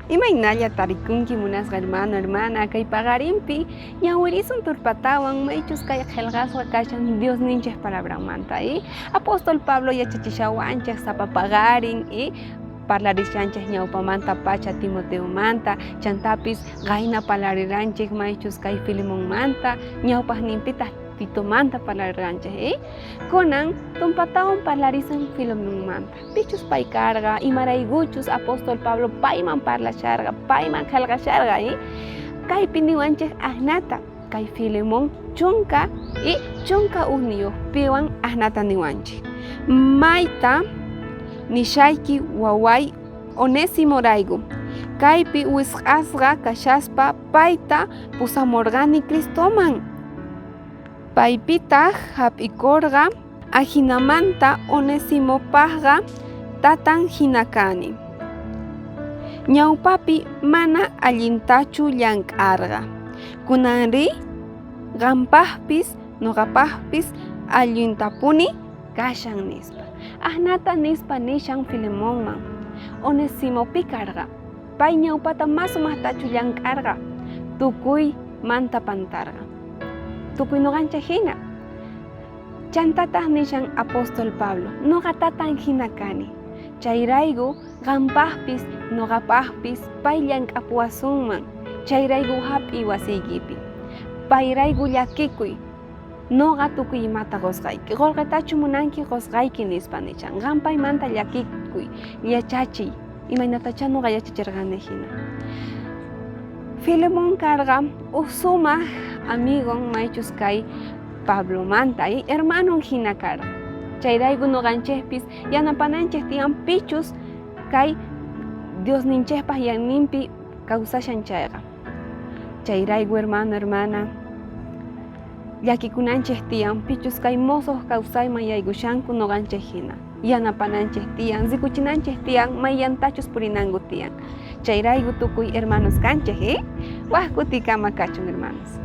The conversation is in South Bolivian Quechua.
Imaynalla tarikunki munasqa hermano, hermana, kay paqarinpi ñawirisun turpatawan maychus kay qhelqasqa kashan Diosninchej palabranmanta y apóstol Pablo yachachishawanchej sapa paqarin y parlarishanchej ñawpamanta pacha Timoteomanta, chantapis qayna parlariranchej maychus kay Filemonmanta, ñawpajninpitaj Titomanta parlarirqanchej y kunan tumpatawan parlarisun Filemonmanta. Pichus pay karqa, imaraykuchus apóstol Pablo payman parlasharqa, payman qhelqasharqa y kaypi niwanchej ajnata, kay Filemón chunka y 11piwan ajnata niwanchej. Mayta nishayki waway Onésimorayku, kaypi wisq'asqa kashaspa payta pusamorqani Cristoman. Paypitaj jap'ikorqa. Ajinamanta Onesimopajqa tatan jina kani. Ñawpapi mana allintachu llank'arqa. Kunanrí qanpajpis noqapajpis allintapuni kashan, nispa. Ajnata nispa nishan Filemonman. Onesimopi karqa. Pay ñawpata ma sumajtachu llank'arqa, tukuymanta pantarqa. Tukuy noqanchej jina. Chantataj nishan apóstol Pablo, noqa tatan jina kani. Chayrayku qanpajpis noqapajpis pay llank'apuwasunman. Chayrayku jap'iy wasiykipi. Payrayku llakikuy. Noqa tukuy imata qosqayki. Qolqetachu munanki qosqayki nispa nishan. Qan paymanta llakikuy, yachachiy. Imaynatachá noqa yachacherqani jina. Filemón karqa uj sumaj amigon maychus kay Pablomanta y hermanon jina karqa. Chayrayku noqanchejpis yanapananchej tiyan pichus kay Diosninchejpaj yanninpi kawsashan chayqa. Chayrayku hermano, hermana, llakikunanchej tiyan pichus kay mosoj kawsayman yaykushanku noqanchej jina. Yanapananchej tiyan, rikuchinanchej tiyan, mayyantachus purinanku tiyan. Chayrayku tukuy hermanos kanchej, eh? Waj kutikama kachun, hermanos.